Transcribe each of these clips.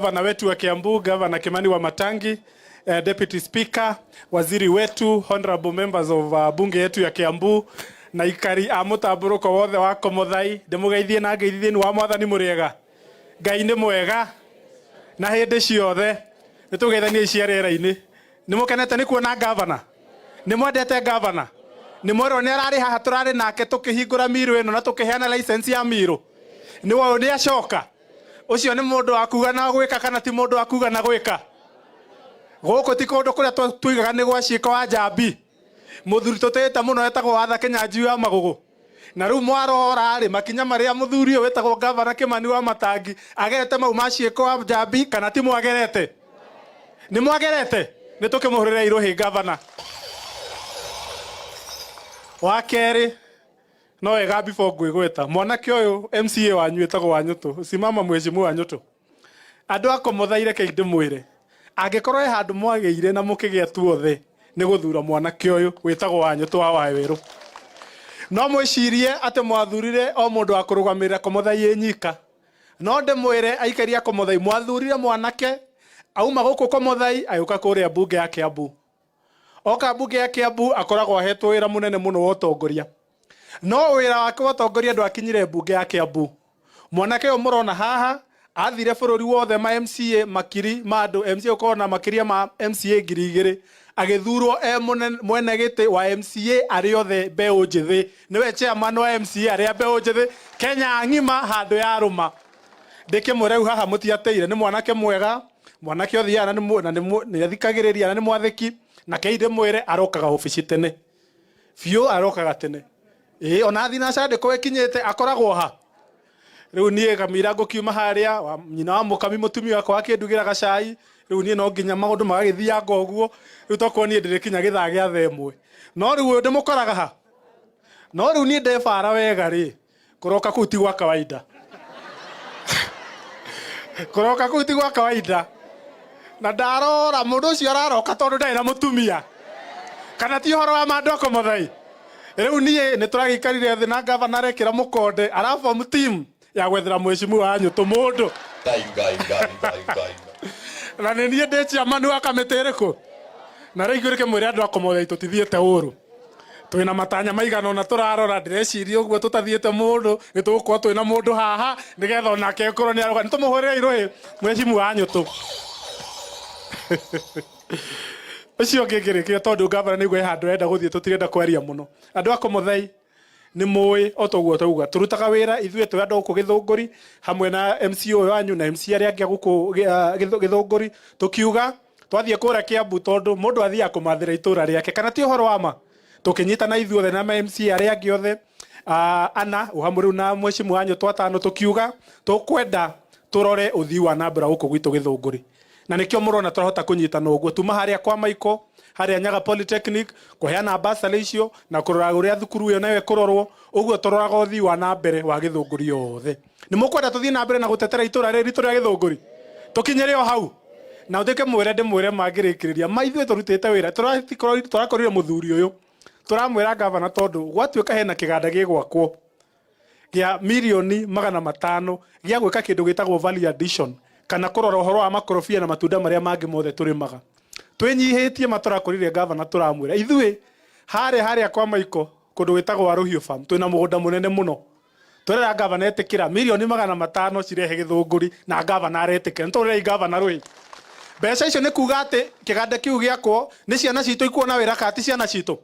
Gavana wetu wa Kiambu, Gavana Kimani Wamatangi, Deputy Speaker, waziri wetu, honorable members of bunge yetu ya Kiambu na ikari a mutamburuko wothe wa Komothai, ndimugeithie na ngeithi thiini wa Mwathani. Muriega? Ngai nĩ mwega na hĩndĩ ciothe. Nĩ tũgeithanie cia rĩera-inĩ. Nĩ mũkenete nĩ kuona gavana? Nĩ mwendete gavana? Nĩ mwerwo nĩ ararĩ haha, tũrarĩ nake tũkĩhingũra miru ĩno na tũkĩheana license ya miru. Nĩ woĩ nĩ acoka ũcio nĩ mũndũ wa kuga na gwĩka kana ti mũndũ wa kuga na gwĩka? Gũkũ ti kũndũ kũrĩa tuigaga nĩ gwa ciĩko wa njambi. Mũthuri tũtĩĩte mũno etagwo Watha Kĩnyanjui wa Magũgũ. Na rĩu mwarora rĩ, makinya marĩa mũthuri ũyũ wĩtagwo Gavana Kimani wa Matangi agerete mau ma ciĩko wa njambi kana ti mwagerete? Nĩ mwagerete. Nĩ tũkĩmũhũrĩre irũhĩ gavana. Wa kerĩ, no wega before ngwĩgweta, mwanake ũyũ MCA wanyu wĩtagwo Wanyũtũ. Simama, mheshimiwa Wanyũtũ. Andũ a Komothaire, reke ndĩmwĩre, angĩkorwo he handũ mwagĩire na mũkĩgĩa tuothe nĩ gũthura mwanake ũyũ wĩtagwo Wanyũtũ wa Wawerũ. No mwĩcirie atĩ mwathurire o mũndũ wa kũrũgamĩrĩra Komothai ĩ nyika, no ndĩmwĩre, aikari a Komothai, mwathurire mwanake auma gũkũ Komothai agĩũka kũrĩa mbunge ya Kiambu. Oka mbunge ya Kiambu akoragwo ahetwo wĩra mũnene mũno wa ũtongoria, no wĩra wake wa ũtongoria ndwakinyire mbunge ya Kiambu. Mwanake ũyũ mũrona haha athire bũrũri wothe, ma MCA makiri ma andũ, MCA ũkorwo na makĩria ma MCA 2000, agĩthurwo e mwene gĩtĩ wa MCA arĩa othe mbeũ njĩthĩ. Nĩwe chairman wa MCA arĩa mbeũ njĩthĩ Kenya ng'ima handũ ya rũma. Ndĩkĩmwĩre rĩu haha mũtiatĩire. Nĩ mwanake mwega, mwanake ũthiaga na nĩ athikagĩrĩria na nĩ mwathĩki. Na kei ndĩmwĩre, arokaga obici tene biũ, arokaga tene ĩĩ, ona thinaca ndĩkũ ĩkinyĩte akoragwo ha. Rĩu niĩ kamira ngũkiuma harĩa wa, nyina wa mũkami, mũtumia wakwa akĩndugĩra gacai. Rĩu niĩ no nginya maũndũ magagĩthianga ũguo. Rĩu tokorwo niĩ ndĩrĩkinya gĩthaa gĩa 1:00, no rĩu ũyũ ndĩmũkoraga ha. No rĩu niĩ ndebara wega rĩ, kũroka kũu ti gwa kawaida, kũroka kũu ti gwa kawaida. Na ndarora mũndũ ũcio araroka tondũ ndarĩ na mũtumia, kana ti ũhoro wa mandũ akomothai? Rĩu niĩ nĩ tũragĩikarire thĩ na gavana arekĩra mũkonde, araform team ya gwethera mheshimiwa Wanyũtũ mũndũ. Ngai, Ngai, Ngai, Ngai, Ngai. Na nĩ niĩ ndĩ chairman wa kamĩtĩ ĩrĩkũ. Na rĩu rĩke mwĩre andũ akomothai tũtithiĩte ũru, twĩna matanya maigana ũna tũrarora. Ndĩreciria ũguo tũtathiĩte mũndũ nĩ tũgũkorwo twĩna mũndũ haha nĩgetha onake ĩkorwo nĩ aroga. Nĩ tũmũhũrĩre irũhĩ mheshimiwa Wanyũtũ. Ũcio ũngĩ ngĩrĩkia, tondũ gavana nĩguo he handũ arenda gũthiĩ, tũtirenda kwaria mũno. Andũ a Komothai, nĩ mũĩ o toguo twauga tũrutaga wĩra ithuĩ twĩ andũ gũkũ Gĩthũngũri hamwe na MC ũyũ wanyu na MC arĩa angĩ a gũkũ Gĩthũngũri, tũkiuga twathiĩ kũrĩa Kiambu, tondũ mũndũ athiaga kũmathĩra itũra rĩake, kana ti ũhoro wa ma? Tũkĩnyitana ithuothe na ma MC arĩa angĩ othe ana ũhamwe rĩu na mheshimiwa Wanyũtũ atano, tũkiuga tũkwenda tũrore ũthii wa na mbere gũkũ gwitũ Gĩthũngũri. Na nĩkĩo mũrona tũrahota kũnyitana ũguo tuma harĩa kwa Maiko, harĩa Nyaga Polytechnic, kũheana bursary icio na kũrora ũrĩa thukuru ĩyo nayo ĩkũrorwo. Ũguo tũroraga ũthii wa na mbere wa Gĩthũngũri yothe. Nĩ mũkwenda tũthiĩ na mbere na gũtetera itũra rĩrĩ ritũ rĩa Gĩthũngũri, tũkinyĩre o hau na ũtuĩke mwĩre ndĩmwĩre mangĩrĩkĩrĩria ma ithuĩ tũrutĩte wĩra. Tũrakorire mũthuri ũyũ, tũramwĩra gavana, tondũ gwatuĩka hena kĩganda gĩgwakwo gĩa mirioni 500 gĩa gwĩka kĩndũ gĩtagwo value addition kana kũrora ũhoro wa makorobia na matunda marĩa mangĩ mothe tũrĩmaga. Twĩnyihĩtie ma tũrakũrire gavana, tũramwĩra ithuĩ harĩa harĩa kwa Maiko, kũndũ gwĩtagwo Warũhiũ Farm, twĩna mũgũnda mũnene mũno. Tũrera gavana etĩkĩra mirioni 500 cirehe Gĩthũngũri, na gavana aretĩkĩra. Nĩ tũrerei gavana rũĩ mbeca icio nĩ kuga atĩ kĩganda kĩu gĩakwo nĩ ciana citũ ikuona wĩra, kana ti ciana citũ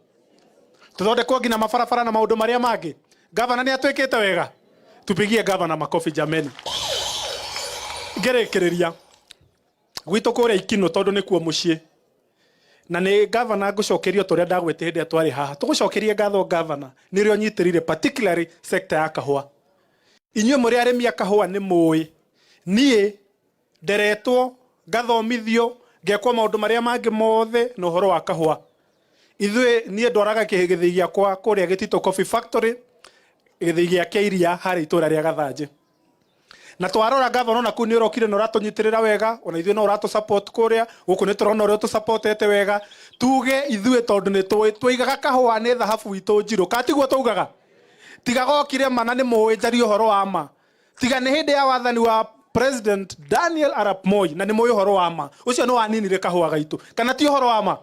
tũthondekwo nginya mabarabara na maũndũ marĩa mangĩ? Gavana nĩ atwĩkĩte wega. Tupigie gavana makofi jameni. Ngĩrĩkĩrĩria gwitũ kũrĩa Ikinũ, tondũ nĩkuo mũciĩ, na nĩ gavana ngũcokerio tũrĩa ndagwĩte hĩndĩ ĩrĩa twarĩ haha. Tũgũcokerie ngatho gavana nĩ ũrĩa ũnyitĩrĩire particularly sector ya kahũa. Inyuĩ mũrĩ arĩmi a kahũa nĩ mũĩ niĩ nderetwo, ngathomithio, ngekwo maũndũ marĩa mangĩ mothe na ũhoro wa kahũa. Ithuĩ niĩ ndwaraga gĩthĩi gĩakwa kũrĩa Gĩtitũ Coffee Factory, gĩthĩi gĩa Keiria harĩa itũra rĩa Gathanjĩ. Na twarora gavana, ona kũu nĩ ũrokire na ũratũnyitĩrĩra wega, ona ithuĩ no ũratũ support kũrĩa gũkũ. Nĩ tũrona ũrĩa ũtũsupportete wega. Tuge ithuĩ tondũ nĩ tũĩ twaigaga kahũa nĩ thahabu itũ njirũ, ka tiguo taugaga? Tiga gokire mana nĩ mũĩ njarie ũhoro wa ma, tiga nĩ hĩndĩ ya wathani wa President Daniel Arap Moi, na nĩ mũĩ ũhoro wa ma ũcio nĩ waninire kahũa gaitũ, kana ti ũhoro wa ma?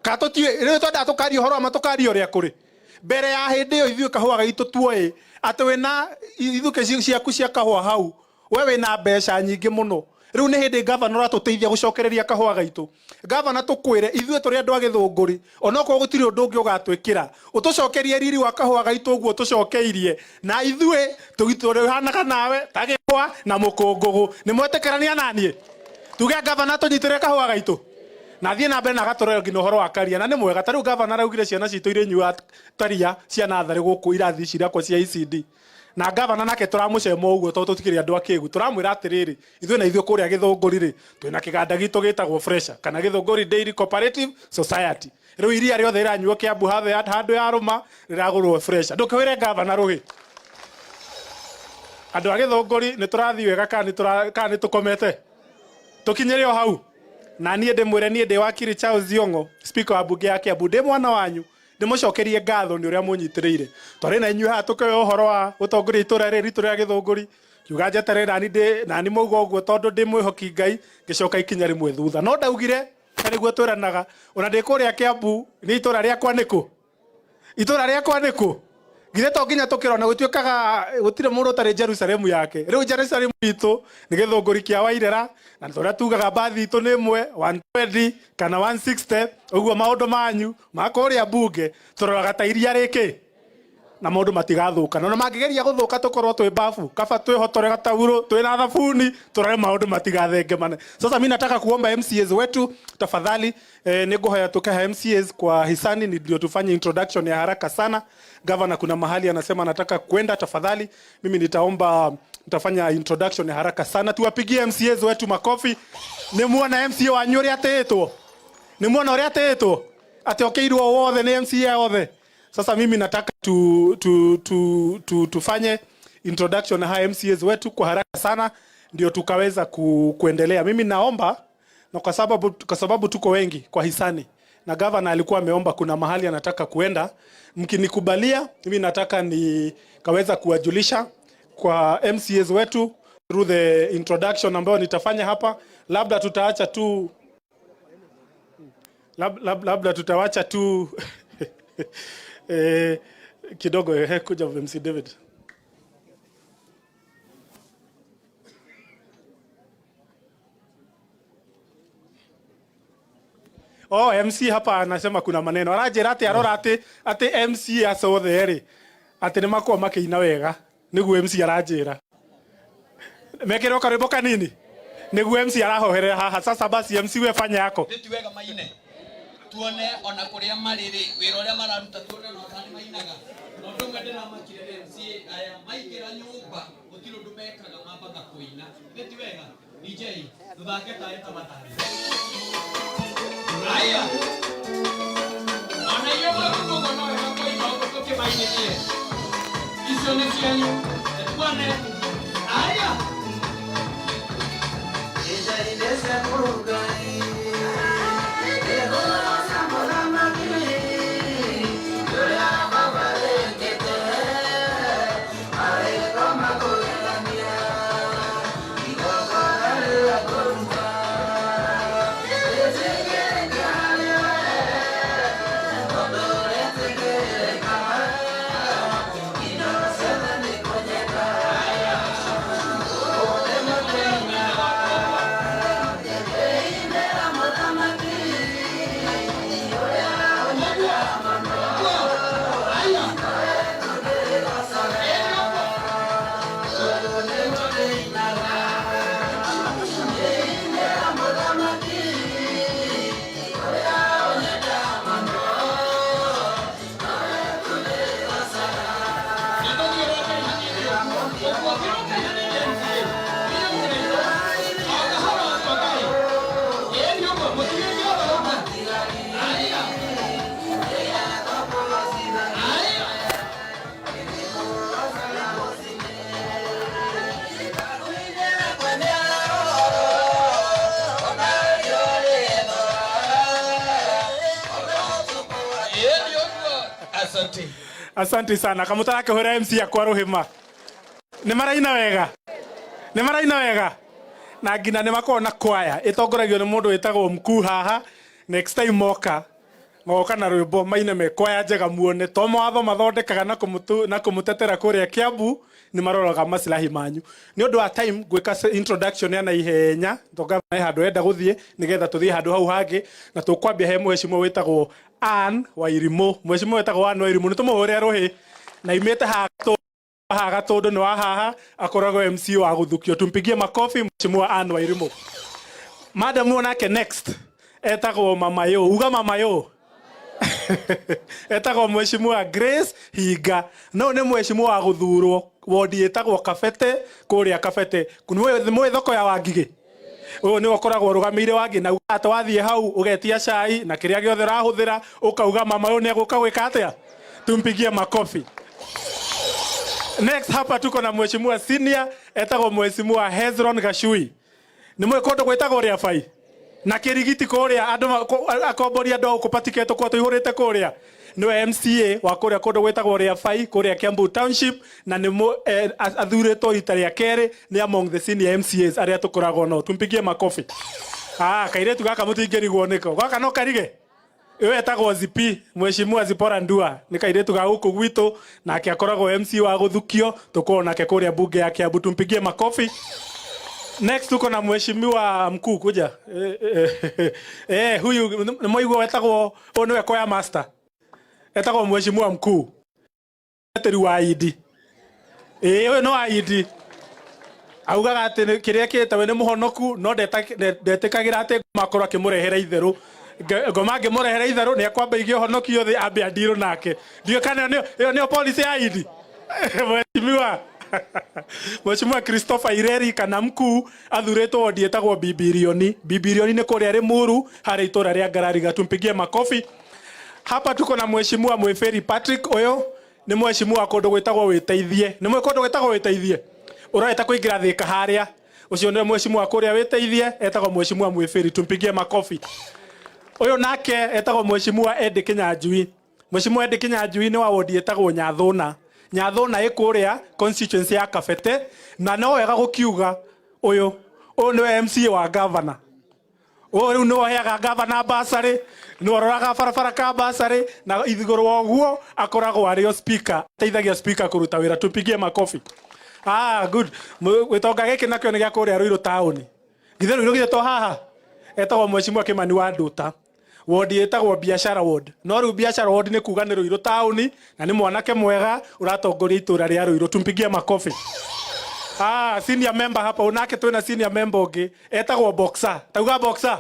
Kana tũtiũĩ? Rĩu twendaga tũkaria ũhoro wa ma, tũkaria ũrĩa kũrĩ. Mbere ya hĩndĩ ĩyo ithuĩ kahũa gaitũ tuoĩ atĩ wĩna ithukĩ ciaku cia kahũa hau, we wĩna mbeca nyingĩ mũno. Rĩu nĩ hĩndĩ gavana ũratũteithia gũcokereria kahũa gaitũ. Gavana, tũkwĩre ithuĩ tũrĩ andũ a Gĩthũngũri, onokorwo gũtirĩ ũndũ ũngĩ ũgatwĩkĩra, ũtũcokerie riri wa kahũa gaitũ ũguo tũcokeirie, na ithuĩ tũrĩhanaga nawe ta gĩkwa na mũkũngũgũ. Nĩ mwetĩkĩrania naniĩ tuge gavana tũnyitĩrĩre kahũa gaitũ na thiĩ na mbere na agatũrora nginya ũhoro wa karia? Na nĩ mwega ta rĩu gavana araugire ciana citũ irĩnyua taria cia natharĩ gũkũ irathi ici irakwa cia ECD, na gavana nake tũramũcema ũguo tondũ tũtikĩrĩ andũ akĩgu. Tũramwĩra atĩrĩrĩ, ithuĩ na ithuĩ kũrĩa Gĩthũngũri rĩ, twĩna kĩganda gitũ gĩtagwo Fresha kana Gĩthũngũri Dairy Cooperative Society. Rĩu iria rĩothe rĩranyuo Kĩambu handũ ya rũma rĩragũrwo Fresha. Ndũkĩwĩre gavana rũhĩ. Andũ a Gĩthũngũri, nĩ tũrathiĩ wega kana nĩ tũkomete? Tũkinyĩre o hau. Na niĩ ndĩmwĩre, niĩ ndĩ wakiri Charles Thiong'o, speaker wa mbunge ya Kiambu, ndĩ mwana wanyu, ndĩmũcokerie ngatho nĩ ũrĩa mũnyitĩrĩire. Twarĩ na inyuĩ haha tũkĩoya ũhoro wa gũtongoria itũra rĩrĩ ritũ rĩa Gĩthũngũri, kiuga njeterere nani ndĩ nani mauga ũguo tondũ ndĩ mwĩhoki Ngai, ngĩcoka ikinya rĩmwe thutha, no ndaugire na nĩguo twĩranaga ona ndĩ kũrĩa Kiambu nĩ itũra rĩakwa nĩkũ, itũra rĩakwa nĩkũ. Githĩ to nginya tũkĩrona gũtuĩkaga gũtirĩ mũndũ ũtarĩ Jerusalemu yake? Rĩu Jerusalemu itũ nĩ Gĩthũngũri kĩa Wairera, na tũrĩa tugaga mbathi itũ nĩ ĩmwe 120 kana 160 ũguo. Maũndũ manyu ma kũrĩa mbunge tũroraga ta iria rĩkĩ na maũndũ matigathũka, na mangĩgeria gũthũka tũkorwo twĩ bafu, kaba twĩhotore gatauro twĩna thabuni, tũrore maũndũ matigathengemane. Sasa mi nataka kuomba MCAs wetu tafadhali, nĩngũhoya tukae MCAs kwa hisani ndio tufanye introduction ya haraka sana. Governor kuna mahali anasema anataka kwenda. Tafadhali mimi nitaomba nitafanya introduction ya haraka sana. Tuwapigie MCAs wetu makofi. Nĩ muona MCA wanyu ũrĩa atĩĩtwo? Nĩ muona ũrĩa atĩĩtwo atĩ okĩirwo wothe nĩ MCA othe? Sasa mimi nataka tufanye introduction na haya MCAs wetu kwa haraka sana ndio tukaweza kuendelea. Mimi naomba na kwa sababu tuko wengi kwa hisani na governor alikuwa ameomba kuna mahali anataka kuenda, mkinikubalia mimi nataka nikaweza kuwajulisha kwa MCAs wetu through the introduction ambayo nitafanya hapa. Labda tutaacha tu labda tutawacha tu kidogo kuja MC David. Oh, MC hapa anasema kuna maneno. Aranjĩra atĩ arora atĩ MC acio othe rĩ, atĩ nĩ makoragwo makĩina wega. Nĩguo MC aranjĩra. Mekĩrwo karwĩmbo kanini. Nĩguo MC arahoherera haha. Sasa basi MC, we fanya yako. Nĩ ti wega maine tuone ona kũrĩa marĩ rĩ, wĩra ũrĩa mararuta, tuone ona kana nĩ mainaga. Na ũndũ ũmwe ndĩramakire nĩ MCA aya maingĩra nyũmba gũtirĩ ũndũ mekaga, mambaga kũina. Nĩ ti wega? DJ, tũthake taĩ tafadhali. Haya, ona inyuĩ mwekuo no wega kũina ũguo tũkĩmainithie. Icio nĩ cianyu, tuone. Haya. Asante. Asante sana. Kamũtarakĩhũra MC akwa rũhĩma. Nĩ maraina wega? Nĩ maraina wega? Na nginya nĩ makoragwo na kwaya ĩtongoragio nĩ mũndũ wĩtagwo mkuu haha. Next time moka magoka na rwĩmbo maine me kwaya njega muone to mawatho mathondekaga na na kũmũtetera kũrĩa Kiambu nĩ maroraga maslahi manyu. Nĩ ũndũ wa time gwĩka introduction ya naihenya tonga he handũ enda gũthiĩ nĩgetha tũthiĩ handũ hau hangĩ, na tũkwambia he mheshimiwa wĩtagwo Ann Wairimu. Mheshimiwa wĩtagwo Ann Wairimu nĩ tũmũhũre rũhĩ na imĩte haha Gatũndũ nĩ wa haha akoragwo MC wa gũthukio. Tumpigie makofi mheshimiwa Ann Wairimu. Madam onake next etagwo Mama Yo. Uga Mama Yo. Etagwo mheshimiwa Grace Hinga. No nĩ mheshimiwa wa gũthurwo wodi ĩtagwo Kabete kũrĩa Kabete. Nĩ thoko ya Wangigĩ. Ũyũ nĩwe ũkoragwo ũrũgamĩire Wangigĩ na uga atĩ wathiĩ hau ũgetia cai na kĩrĩa gĩothe ũrahũthĩra ũkauga mama ũyũ nĩ egũka gwĩka atĩa. Tumpigie makofi. Next hapa tuko na mheshimiwa senior etagwo mheshimiwa Hezron Gachui. Nĩ mwĩ kũndũ gwĩtagwo Rĩabai na Kĩrigiti kũrĩa andũ akombori andũ a gũkũ patiketwo kwa tũihũrĩte kũrĩa. Nĩwe MCA wa kũrĩa kũndũ gwĩtagwo Rĩabai kũrĩa Kiambu Township na nĩ athurĩtwo rita rĩa kerĩ nĩ among the senior MCAs arĩa tũkoragwo nao. Tumpigie makofi. Ah, kairĩtu gaka mũtingĩrigwo nĩko. Gaka no karige. Ĩyo etagwo Zipi, mheshimiwa Zipporah Ndua nĩ kairĩtu ga gũkũ gwitũ nake akoragwo MC wa gũthukio tũkorwo nake kũrĩa bunge ya Kiambu. Tumpigie makofi. Next tuko na mheshimiwa mkuu kuja. Huyu nĩ mwaigua wetagwo ũyũ nĩwe choir master. Etagwo mheshimiwa mkuu. Eteri wa Idi. Ũyũ nĩ wa Idi. Augaga atĩ kĩrĩa kĩte we nĩ mũhonoku no ndetĩkagĩra atĩ ngoma akorwo akĩmũrehera itherũ. Ngoma angĩmũrehera itherũ nĩ ekwamba igie ũhonokio thĩ ambe andirũ nake. Ndiũĩ kana ĩyo nĩyo policy ya Idi. Mheshimiwa Mheshimiwa Christopher Ireri kana mkuu athurĩtwo wodi ĩtagwo Bibirioni. Bibirioni nĩ kũrĩa Limuru harĩ itũra rĩa Ngarariga. Tumpigie makofi. Hapa tuko na mheshimiwa Mwĩbĩri Patrick. Ũyũ nĩ mheshimiwa kũndũ gwĩtagwo Wĩteithie. Nĩ mwĩ kũndũ gwĩtagwo Wĩteithie? Ũrorete kũingĩra Thĩka harĩa. Ũcio nĩwe mheshimiwa kũrĩa Wĩteithie etagwo mheshimiwa Mwĩbĩri. Tumpigie makofi. Ũyũ nake etagwo mheshimiwa Eddie Kinyanjui. Mheshimiwa Eddie Kinyanjui nĩ wa wodi ĩtagwo Nyathũna. Nyathũna ĩ kũrĩa constituency ya Kabete na no wega gũkiuga ũyũ nĩwe MCA wa governor. Ũyũ rĩu nĩwe ũheaga governor bursary, nĩwe ũroraga barabara ka bursary na igũrũ wa ũguo akoragwo arĩ o speaker, ateithagia speaker kũruta wĩra. Tumpigie makofi. Ah, good. Gĩtonga gĩkĩ nakĩo nĩ gĩa kũrĩa Ruiru town. Githĩ Ruiru githĩ to haha? Etagwo mheshimiwa Kimani wa Nduta. Wodi ĩtagwo Biashara Ward. No rĩu Biashara Ward nĩ kuga nĩ Ruiru town na nĩ mwanake mwega ũratongoria itũra rĩa Ruiru. Tumpigie makofi. Ah, senior member hapa unake twĩna senior member ũngĩ etagwo Boxer. Tauga Boxer.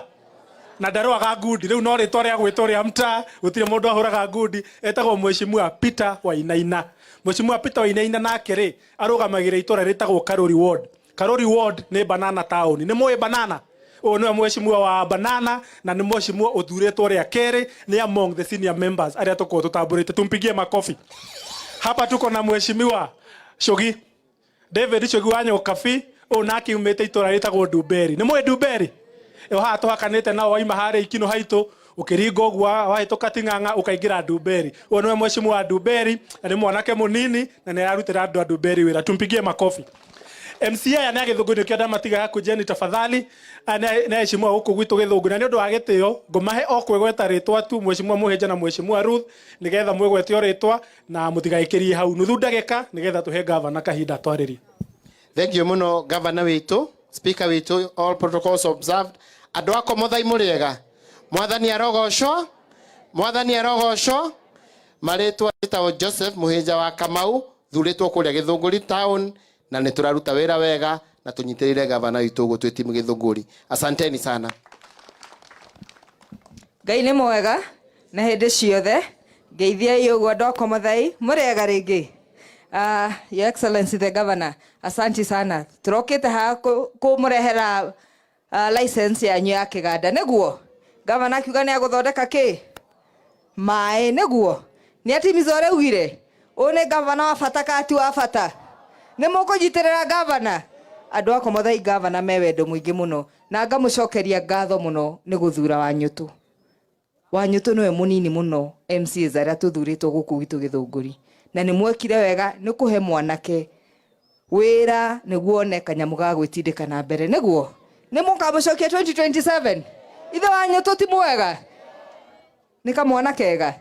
Na ndarũaga ngundi rĩu no rĩtwa rĩa gwĩtwo rĩa mtaa gũtirĩ mũndũ ahũraga ngundi. Etagwo mheshimiwa Peter Wainaina. Mheshimiwa Peter Wainaina nake rĩ arũgamagĩrĩra itũra rĩtagwo Karori Ward. Karori Ward nĩ Banana Town. Nĩ mũĩ Banana? Ũyũ nĩwe mheshimiwa wa Banana na nĩ mheshimiwa ũthurĩtwo rĩa kerĩ nĩ among the senior members arĩa tũkorwo tũtambũrĩte. Tumpigie makofi. Hapa tuko na mheshimiwa Shogi David Shogi wa Nyokabi. Ũyũ nake umĩte itũra rĩtagwo Ndumberi. Nĩ mũĩ Ndumberi? Ĩyo haha tũhakanĩte nao waima harĩa Ikinũ haitũ ũkĩringa ũguo wahĩtũka Ting'ang'a ũkaingĩra Ndumberi. Ũyũ nĩwe mheshimiwa wa Ndumberi na nĩ mwanake mũnini na nĩ ararutĩra andũ a Ndumberi wĩra. Tumpigie makofi. MC aya nĩ agĩthũngũ nĩkĩo ndamatiga kujeni tafadhali. Aya nĩ aheshimiwa gũkũ gwitũ gĩthũngũ na nĩ ũndũ wa gĩtĩo ngũmahe o kwĩgweta rĩtwa tu mheshimiwa Mũhĩnja na mheshimiwa Ruth nĩgetha mwĩgwete o rĩtwa na mũtigaikĩrie hau nuthu ndagĩka nĩgetha tũhe gavana kahinda twarĩrie. Thank you mũno gavana witũ, speaker witũ, all protocols observed. Andũ akwa mũthai mũrĩega. Mwathani arogocwo, mwathani arogocwo. Marĩtwa njĩtagwo Joseph Mũhĩnja wa Kamau, thurĩtwo kũrĩa Gĩthũngũri town na nĩ tũraruta wĩra wega na tũnyitĩrĩire gavana witũ ũguo twĩ timu Gĩthũngũri. Asanteni sana. Ngai nĩ mwega na hĩndĩ ciothe. Ngeithiai ũguo andũ akwa mũthai mũrĩega rĩngĩ. Your Excellency the Governor, asanti sana. Tũrokĩte haha kũmũrehera license yanyu ya kĩganda nĩguo Governor akiuga nĩ agũthondeka kĩ maĩ nĩguo nĩ atimiza ũrĩa augire. Ũyũ nĩ gavana wa bata kana ti wa bata? Nĩ mũkũnyitĩrĩra gavana? Andũ akwa mũthai gavana me wendo mũingĩ mũno na ngamũcokeria ngatho mũno nĩ gũthura Wanyũtũ. Wanyũtũ nĩwe mũnini mũno MCAs arĩa tũthurĩtwo gũkũ gwitũ Gĩthũngũri na nĩ mwekire wega nĩ kũhe mwanake wĩra nĩguo one kanyamũ ga gwĩtindĩka na mbere nĩguo Nĩ mũkamũcokia 2027? Ithe Wanyũtũ ti mwega? Nĩ kamwana kega?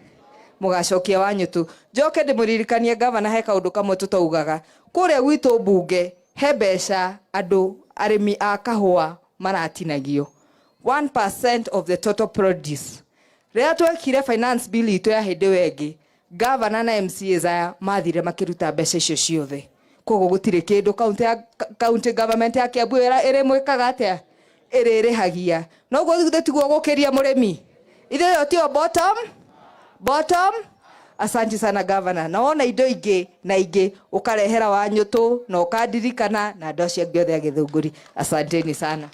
Mũgacokia Wanyũtũ. Njoke ndĩmũririkanie gavana, he kaũndũ kamwe tũtaugaga. Kũrĩa gwitũ mbunge he mbeca andũ arĩmi a kahũa maratinagio 1% of the total produce. Rĩrĩa twekire finance bill itũ ya hĩndĩ ĩyo ĩngĩ, gavana na MCAs aya mathire makĩruta mbeca icio ciothe. Koguo gũtirĩ kĩndũ county ya county government ya Kiambu ĩrĩmwĩkaga atĩa, ĩrĩrĩhagia. Noguo githĩ tiguo gũkĩria mũrĩmi? Ithuĩ ĩyo tiyo bottom bottom. Asanti sana governor. Na wona indo ingĩ na ingĩ ũkarehera Wanyũtũ na ũkandirikana na andũ acio angĩ othe a Gĩthũngũri. Asanteni sana.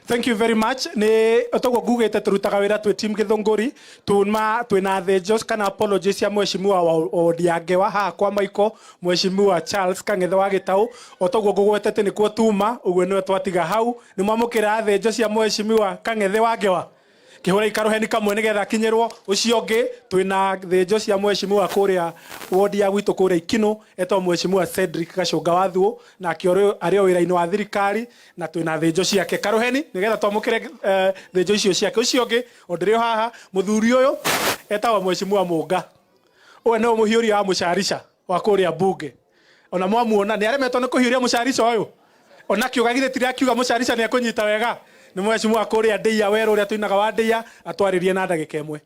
Thank you very much. Nĩ toguo ngugĩte, tũrutaga wĩra twĩ team Gĩthũngũri. Tuma twĩna thĩnjo kana apology cia mheshimiwa wa wodi ya Ngewa haha kwa Maiko, Mheshimiwa Charles Kang'ethe wa Gĩtaũ. O toguo ngũgwetete nĩkuo tuma, ũguo nĩwe twatiga hau. Nĩ mwamũkĩra thĩnjo cia Mheshimiwa Kang'ethe wa Ngewa. Kĩhũra ikarũheni kamwe nĩgetha akinyĩrwo. Ũcio ũngĩ twĩna thĩnjo cia mheshimiwa kũrĩa wodi ya gwitũ kũrĩa Ikinũ, etagwo Mheshimiwa Cedric Gacũnga wa Thuo, nake arĩ o wĩra-inĩ wa thirikari, na twĩna thĩnjo ciake. Karũheni nĩgetha twamũkĩre thĩnjo icio ciake. Ũcio ũngĩ o ndĩrĩ o haha, mũthuri ũyũ etagwo Mheshimiwa Mũnga. Ũyũ nĩwe mũhiũria wa mũcarica wa kũrĩa mbunge. Ona mwamuona nĩ aremetwo nĩ kũhiũria mũcarica ũyũ. Ona kiuga githĩ tiri akiuga mũcarica nĩ ekũnyita wega. Nĩ mheshimiwa kũrĩa Ndĩia werũ ũrĩa tũinaga wa Ndĩia, atwarĩrie na ndagĩka ĩmwe.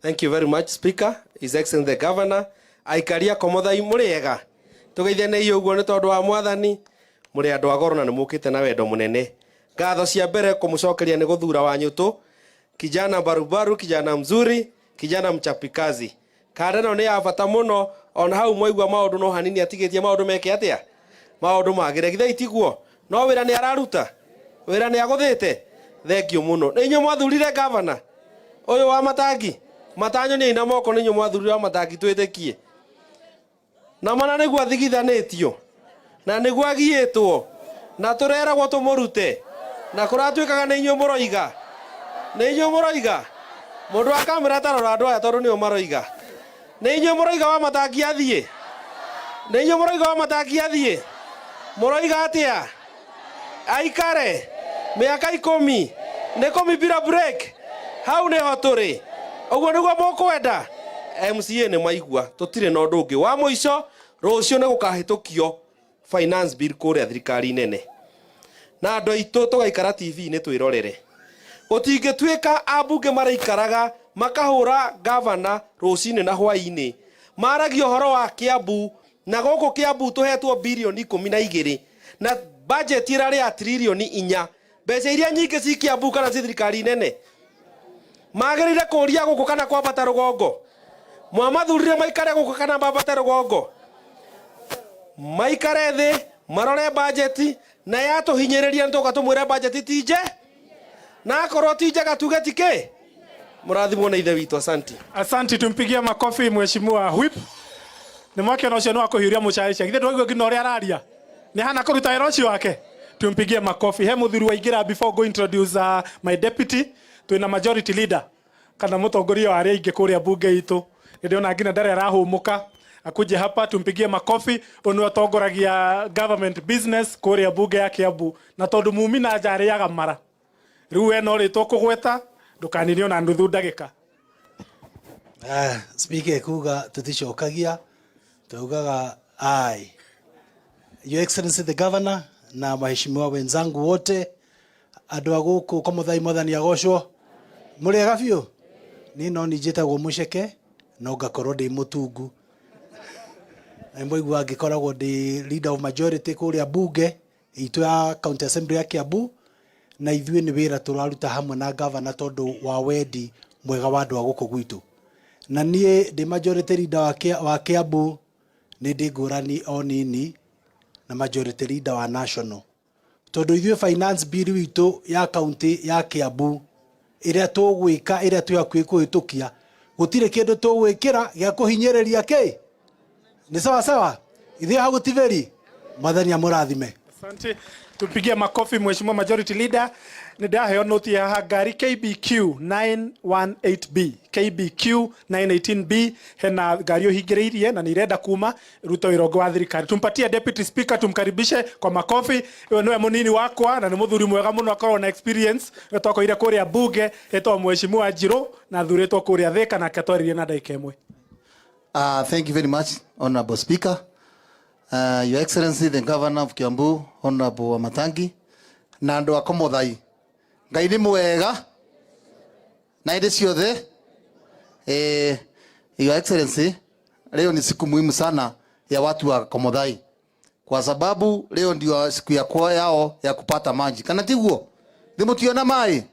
Thank you very much, Speaker. His Excellency the Governor. Aikaria Komothai mũrĩega. Tũgeithanei ũguo nĩ tondũ wa Mwathani. Mũrĩ andũ a goro na nĩ mũkĩte na wendo mũnene. Ngatho cia mbere kũmũcokeria nĩ gũthura Wanyũtũ. Kijana barubaru, kijana mzuri, kijana mchapikazi. Kanda ĩno nĩ ya bata mũno, ona hau mwaigua maũndũ no hanini atigĩtie maũndũ meke atĩa? Maũndũ magĩre. Githĩ tiguo? No wĩra nĩ araruta? Wĩra nĩ agũthĩte? Thank you mũno. Nĩ inyuĩ mwathurire governor ũyũ wa Matangi? Matanyoniai na moko nĩ inyuĩ mwathurire wa Matangi twĩtĩkie. Na mana nĩguo athigithanĩtio na nĩguo agiĩtwo na tũreragwo tũmũrute na kũratuĩkaga nĩ inyuĩ mũroiga, nĩ inyuĩ mũroiga. Mũndũ wa kamera tarora andũ aya tondũ nĩo maroiga. Nĩ inyuĩ mũroiga wa Matangi athiĩ? Nĩ inyuĩ mũroiga wa Matangi athiĩ? Mũroiga atĩa? Aikare mĩaka 10 nĩ kũmibira break. Hau nĩho tũrĩ. Ũguo nĩguo mũkwenda. MCA nĩ maigua tũtirĩ na ũndũ ũngĩ. Wa mũico, rũciũ nĩ gũkahĩtũkio finance bill kũrĩa thirikari nene. Na andũ aitũ tũgaikara TV-inĩ twĩrorere. Gũtingĩtuĩka ambunge maraikaraga makahũra gavana rũcinĩ na hwaĩ-inĩ. Maragia ũhoro wa Kiambu, na gũkũ Kiambu tũhetwo birioni 12 na budget ĩrarĩ ya tririoni 4. Mbeca iria nyingĩ ci Kiambu kana ci thirikari nene. Magĩrĩire kũria gũkũ kana kwambata rũgongo. Mwamathurire maikare gũkũ kana mambate rũgongo. Maikare thĩ marore budget na yatũhinyĩrĩria nĩtũka tũmwĩre budget ti nje. Na akorwo ti njega tuge ti kĩ. Mũrathimwo na Ithe witũ, asanti. Asanti, tumpigie makofi Mheshimiwa Whip. Nĩ mwakĩona ũcio nĩ wa kũhiũria mũcarica. Githĩ ndwaigua nginya ũrĩa araria? Nĩ hana kũruta wĩra ũcio wake. Tumpigie makofi. He mũthuri waingĩra before go introduce my deputy. Twĩna majority leader kana mũtongoria wa arĩa aingĩ kũrĩa bunge itũ. Nĩ ndĩrona nginya ndarĩ arahũmũka. Akuje hapa tumpigie makofi. Ũyũ nĩwe ũtongoragia government business kũrĩa bunge ya Kiambu. Na tondũ mumi na nja arĩaga mara. Rĩu we no rĩtwa kũgweta ndũkaninio na nuthu ndagĩka. Speaker ekuga tuticokagia, tuugaga aye. Your Excellency the Governor na waheshimiwa wenzangu wote, andũ a gũkũ Komothai, Mwathani agocwo. Mũrĩega biũ? Niĩ no niĩ njĩtagwo Mũceke no ngakorwo ndĩ mũtungu. Na nĩmwaigua ngĩkoragwo ndĩ leader of majority kũrĩa bunge itũ ya County Assembly ya Kiambu, na ithuĩ nĩ wĩra tũraruta hamwe na governor tondũ wa wendi mwega wa andũ a gũkũ gwitũ. Na niĩ ndĩ majority leader wa Kiambu, nĩ ndĩ ngũrani o nini na majority leader wa national, tondũ ithuĩ finance bill witũ ya county ya Kiambu ĩrĩa tũgwĩka, ĩrĩa twĩ hakuhĩ kũhĩtũkia, gũtirĩ kĩndũ tũgwĩkĩra gĩa kũhinyĩrĩria kĩ. Nĩ sawa sawa, ithuĩ hau gũtiberi. Mwathani amũrathime. Asante. Tupigie makofi Mheshimiwa Majority Leader. Nĩ ndaheo noti haha ngari KBQ 918B, KBQ 918B, hena ngari ũhingĩrĩirie na nĩ irenda kuma ruta wĩra ũngĩ wa thirikari. Tumpatie deputy speaker, tumkaribishe kwa makofi. Ũyũ nĩwe mũnini wakwa na nĩ mũthuri mwega mũno, akoragwo na experience. Nĩ twakorire kũrĩa bunge, etagwo Mheshimiwa Njirũ na athurĩtwo kũrĩa Thika, nake atwaririe na ndagĩka ĩmwe. Thank you very much, Honorable Speaker. Your Excellency, the Governor of Kiambu, Honorable Wamatangi, na andũ a Komothai. Ngai nĩ mwega na hĩndĩ ciothe. Your Excellency, leo ni siku muhimu sana ya watu wa Komothai kwa sababu leo ndio siku ya kwa yao ya kupata maji. Kana tiguo? Thimutiona mai.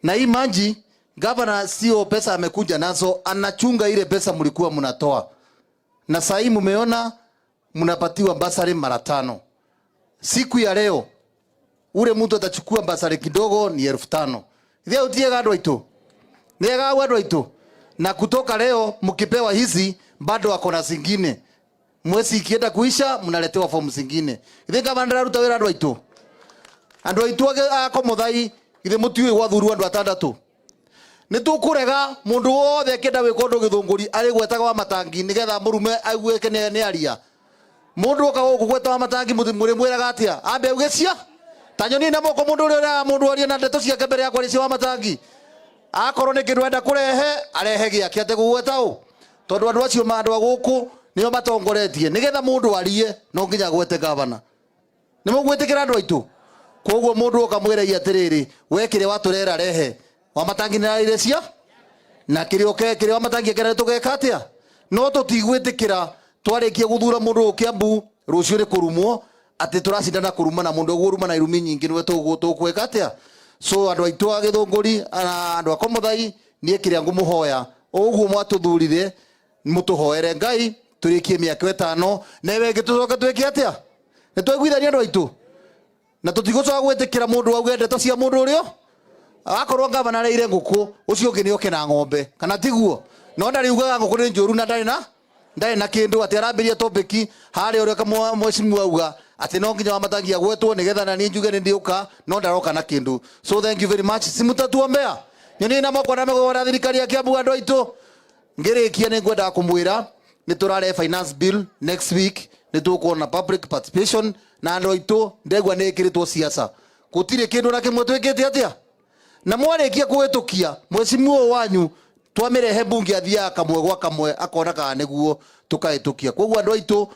Na hii maji governor sio pesa amekuja nazo, anachunga ile pesa mlikuwa mnatoa. Na saa hii mumeona mnapatiwa basari mara 5. Siku ya leo ule mtu atachukua basari kidogo ni 5,000. Ithia utiega andũ aitũ. Niega andũ aitũ. Na kutoka leo mkipewa hizi bado wako na zingine. Mwezi ikienda kuisha mnaletewa fomu zingine. Ithe gavana ndararuta wĩra andũ aitũ. Andũ aitũ a Komothai ithe mũtiũĩ gwathurwo andũ atandatũ. Nĩ tũkũrega mũndũ wothe akĩenda gwĩka ũndũ gĩthũngũri arĩ gwetaga wa matangi nĩgetha mũrume aiguĩke nĩ aria. Mũndũ oka gũkũ gweta wa matangi mũrĩmwĩraga atĩa? Ambe auge cia? Ta nyoni na moko mũndũ ũrĩa ũrega mũndũ arie na ndeto ciake mbere ya kwaria cia wa matangi. Akorwo nĩ kĩndũ enda kũrehe, arehe gĩake ategũgweta ũ. Tondũ andũ acio ma andũ a gũkũ nĩo matongoretie. Nĩgetha mũndũ arie no nginya agwete gavana. Nĩ mũgwĩtĩkĩra andũ aitũ? Koguo mũndũ oka mwĩre atĩrĩrĩ, we kĩrĩa watũrera rehe. Wa matangi nĩ araire cia? Na kĩrĩa ũke, kĩrĩa wa matangi ekerere tũgeka atĩa? No tũtigwĩtĩkĩra twarĩkia gũthura mũndũ ũyũ Kiambu rũciũ nĩ kũrumwo atĩ tũracindana kũruma na mũndũ ũgũruma na irumi nyingĩ nĩwe tũgwĩka atĩa? So andũ aitũ a Gĩthũngũri na andũ a Komothai niĩ kĩrĩa ngũmũhoya ũguo mwatũthurire mũtũhoere Ngai tũrĩkie mĩaka 5 na ĩyo ĩngĩ tũcoke twĩke atĩa? Nĩ twaiguithania andũ aitũ na tũtigũcoka gwĩtĩkĩra mũndũ auge ndeto cia mũndũ ũrĩa akorwo gavana areire ngũkũ ũcio ũngĩ nĩ oke na ng'ombe kana tiguo? No ndariugaga ngũkũ nĩ njũru na ndarĩ na kĩndũ atĩ arambĩrĩria topic harĩa ũrĩa mheshimiwa auga atĩ no nginya wa matangi agwetwo nĩgetha na niĩ njuge nĩ ndĩũka no ndaroka na kĩndũ. So thank you very much. Simutatuombea nyoni na moko na mego thirikari ya Kiambu andũ aitũ. Ngĩrĩkia nĩ ngwendaga kũmwĩra nĩ tũrarehe finance bill next week, nĩ tũkuona public participation na andũ aitũ ndegwa nĩ ĩkĩrĩtwo siasa. Gũtirĩ kĩndũ na kĩmwe twĩkĩte atĩa? Na mwarĩkia kũhĩtũkia mheshimiwa ũyũ wanyu twamĩrehe mbunge athiaga kamwe gwa kamwe akona kana nĩguo tũkahĩtũkia. Koguo andũ aitũ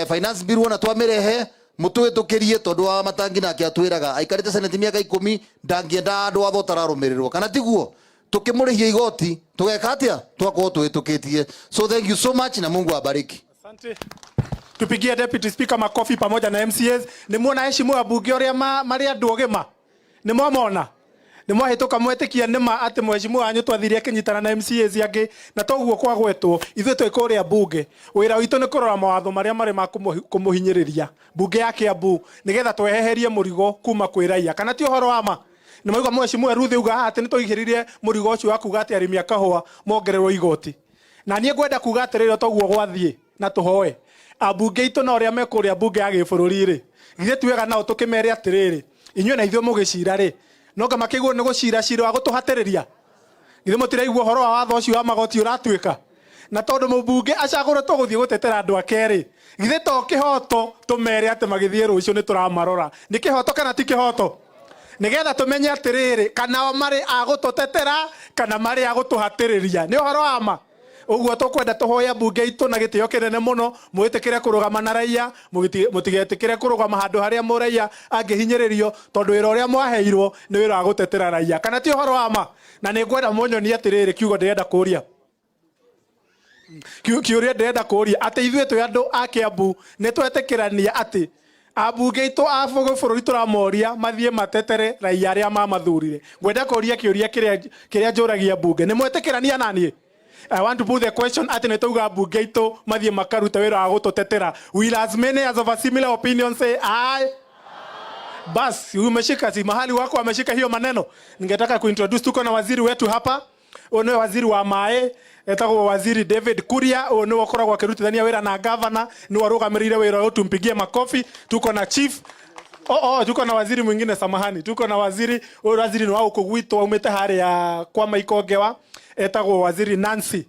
finance bill wona twamĩrehe mũtũhĩtũkĩrie tondũ wa matangi nake atwĩraga aikarĩte senate mĩaka 10 ndangĩenda andũ watho ũtararũmĩrĩrwo kana tiguo? Tukimurihia igoti tugeka atia? Twakorwo tuhitukitie. So thank you so much na Mungu awabariki. Asante. Tupigie Deputy Speaker makofi pamoja na MCAs. Ni muona heshimu abunge uria mari andu ogima. Ni mwamona. Ni mwahituka mwetikia ni ma ati mheshimiwa wanyu twathirie akinyitana na MCAs angi na toguo kwagwetwo ithuĩ twĩ kũrĩa bunge. Wĩra witũ nĩ kũrora mawatho marĩa marĩ ma kũmũhinyĩrĩria bunge ya Kiambu nĩgetha tweheherie mũrigo kuma kwĩ raia kana ti ũhoro wa ma. Nĩ maigua mheshimiwa Ruth auga haha atĩ nĩ twaigĩrĩire mũrigo ũcio wa kuga atĩ arĩmi a kahũa mongererwo igoti. Na niĩ ngwenda kuga atĩrĩrĩ toguo gwathiĩ na tũhoe ambunge aitũ na ũrĩa mekũrĩa mbunge ya gĩbũrũri rĩ, githĩ ti wega nao tũkĩmere atĩrĩrĩ inyuĩ na ithuĩ mũgĩcira rĩ, no nga makĩiguo nĩ gũcira cira wa gũtũhatĩrĩria. Githĩ mũtiraigua ũhoro wa watho ũcio wa magoti ũratuĩka? Na tondũ mũmbunge acagũrĩtwo gũthiĩ gũtetera andũ ake rĩ, githĩ to kĩhoto tũmere atĩ magĩthiĩ rũciũ nĩ tũramarora? Nĩ kĩhoto kana ti kĩhoto? Nĩgetha tũmenye atĩrĩrĩ kana o marĩ a gũtũtetera kana marĩ a gũtũhatĩrĩria. Nĩ ũhoro wa ma. Ũguo tũkwenda tũhoe mbunge itũ na gĩtĩo kĩnene mũno mwĩtĩkĩre kũrũgama na raia, mũtigetĩkĩre kũrũgama handũ harĩa mũraia angĩhinyĩrĩrio tondũ wĩra ũrĩa mwaheirwo nĩ wĩra wa gũtetera raia. Kana ti ũhoro wa ma? Na nĩ ngwenda mũnyonie atĩrĩrĩ kiugo ndĩrenda kũria. Kĩũria ndĩrenda kũria atĩ ithuĩ twĩ andũ a Kiambu nĩ twetĩkĩrania atĩ ambunge aitũ a bũrũri tũramoria mathiĩ matetere raia arĩa mamathurire. Ngwenda kũria kĩũria kĩrĩa njũragia mbunge. Nĩ mwetĩkĩrania na niĩ? I want to put the question atĩ nĩ tauga mbunge aitũ mathiĩ makarute wĩra wa gũtũtetera. Will as many as of a similar opinion say aye? Bas, umeshika si mahali wako ameshika hiyo maneno. Ningetaka kuintroduce, tuko na waziri wetu hapa. Ũyũ nĩwe waziri wa maĩ, etagwo waziri David Kuria. Ũyũ nĩwe ũkoragwo akĩrutithania wĩra na governor, nĩwe ũrũgamĩrĩire wĩra ũyũ, tumpigie makofi. Tuko na chief. Oh, oh, tuko na waziri mwingine, samahani. Tuko na waziri, huyu waziri ni wa gũkũ gwitũ aumĩte harĩa kwa Maikongewa, etagwo waziri Nancy.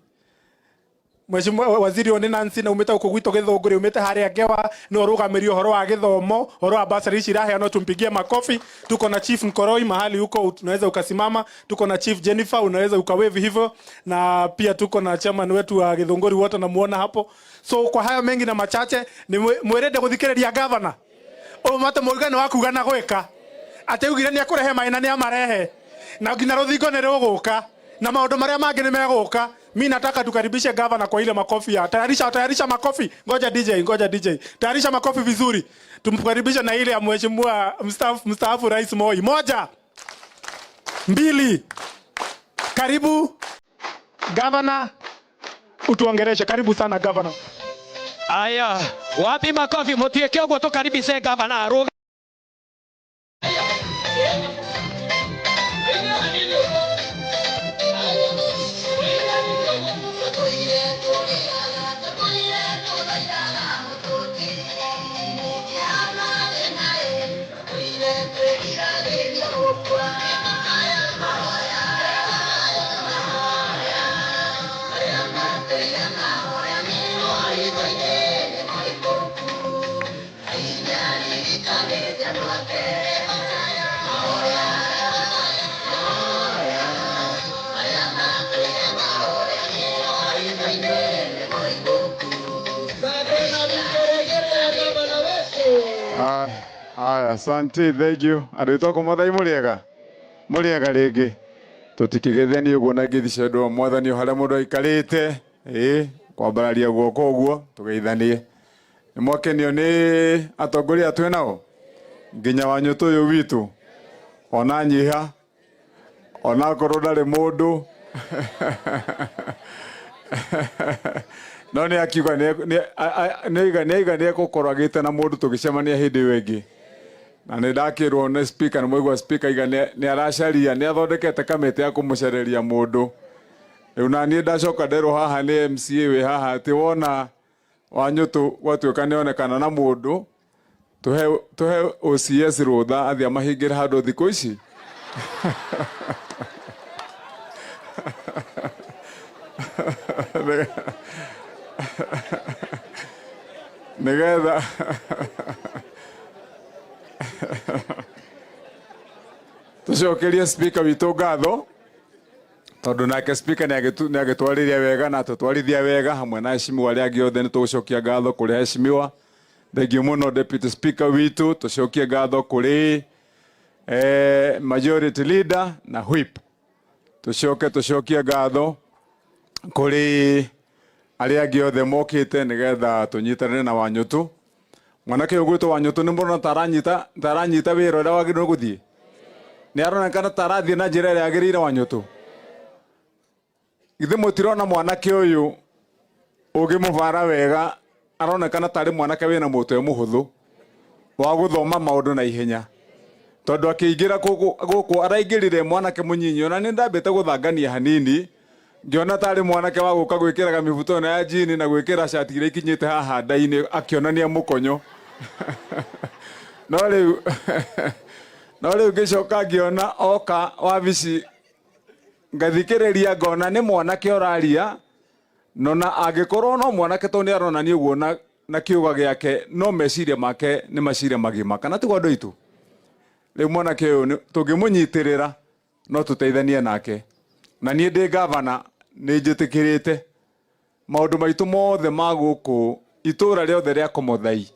Mheshimiwa waziri ũyũ nĩ Nancy na umĩte gũkũ gwitũ Gĩthũngũri, umĩte harĩa Ngewa, nĩwe ũrũgamĩrĩire ũhoro wa gĩthomo, ũhoro wa basari ici iraheanwo, tumpigie makofi. Tuko na Chief Nkoroi mahali huko, unaweza ukasimama. Tuko na Chief Jennifer, unaweza ukawave hivyo, na pia tuko na chairman wetu wa Gĩthũngũri wote namuona hapo. So kwa hayo mengi na machache ni mwĩrende gũthikĩrĩria governor ũmate mũigana wa kuga na gwĩka atĩ augire nĩ ekũrehe maĩ na nĩ amarehe na nginya rũthingo nĩ rũgũka na maũndũ marĩa mangĩ nĩ megũka. Mi nataka tukaribishe governor kwa ile makofi ya tayarisha, tayarisha makofi. Ngoja DJ, ngoja DJ, tayarisha makofi vizuri, tumkaribishe na ile ya mheshimiwa mstaafu Rais Moi. Moja, mbili, karibu governor, utuongeleshe. Karibu sana governor. Aya, wapi makofi? Mutieke uguo tukaribishe gavana aruga. Aya, asante, thank you. Andũ aitũ a Kũmothai mũrĩega? Mũrĩega rĩngĩ. Tũtikĩgethenie ũguo na ngeithi cia andũ a mwathani o harĩa mũndũ aikarĩte. Ĩĩ, kwambararia guoko ũguo, tũgeithanie. Nĩ mwakenio nĩ atongoria twĩ nao? Nginya Wanyũtũ ũyũ witũ. Ona nyiha, ona akorwo ndarĩ mũndũ. No nĩ akiuga nĩ aiga nĩ egũkorwo agĩte na mũndũ tũgĩcemania hĩndĩ ĩyo ĩngĩ. Na nĩ ndakĩrwo nĩ speaker, nĩ mwaigua speaker aiga nĩ aracaria, nĩ athondekete kamĩtĩ ya kũmũcarĩria mũndũ. Rĩu na niĩ ndacoka nderwo haha nĩ MCA wĩ haha atĩ wona Wanyũtũ gwatuĩka nĩ onekana na mũndũ, tũhe OCS rũtha athiĩ amahingĩre handũ thikũ ici. Nĩgetha tũcokerie speaker witũ ngatho tondũ nake speaker nĩ agĩtwarĩria wega na atũtwarithia wega hamwe na heshimiwa arĩa angĩ othe. Nĩ tũgũcokia ngatho kũrĩ heshimiwa, thengiũ mũno deputy speaker witũ. Tũcokie ngatho kũrĩ majority leader na whip. Tũcoke tũcokie ngatho kũrĩ arĩa angĩ othe mokĩte nĩgetha tũnyitanĩre na Wanyũtũ. Mwanake ũyũ ũgwĩtwo Wanyũtũ nĩ mũrona taranyita wĩra ũrĩa wagĩrĩirwo gũthiĩ, nĩ aronekana tarathiĩ na njĩra ĩrĩa yagĩrĩire. Wanyũtũ, githĩ mũtirona mwanake ũyũ ũngĩmũbara wega aronekana tarĩ mwanake wĩna mũtwe mũhũthũ wa gũthoma maũndũ na ihenya, tondũ akĩingĩra gũkũ araingĩrire mwanake mũnyinyi, ona nĩ ndambĩte gũthangania hanini ngĩona tarĩ mwanake wa gũka gwĩkĩraga mĩbuto ĩno ya jini na gwĩkĩra cati iria ikinyĩte haha nda-inĩ akĩonania mũkonyo. No rĩu ngĩcoka ngĩona oka wabici ngathikĩrĩria ngona nĩ mwanake ũraria no na angĩkorwo no mwanake tondũ nĩ aronania ũguo na kiuga gĩake, no meciria make nĩ maciria magima, kana tiguo andũ aitũ? Rĩu mwanake ũyũ tũngĩmũnyitĩrĩra no tũteithanie nake, na niĩ ndĩ gavana nĩ njĩtĩkĩrĩte maũndũ maitũ mothe ma gũkũ itũra rĩothe rĩa Komothai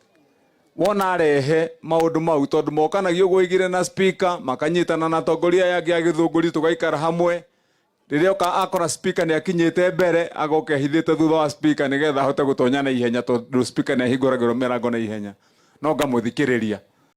wona arehe maũndũ mau, tondũ mokanagio ũguo igire na speaker makanyitana na atongoria aya angĩ a Gĩthũngũri tũgaikara hamwe. Rĩrĩa oka akora speaker nĩ akinyĩte mbere, agoka ehithĩte thutha wa speaker nĩgetha ahote gũtonya na ihenya, tondũ speaker nĩ ahingũragĩrwo mĩrango na ihenya, no ngamũthikĩrĩria.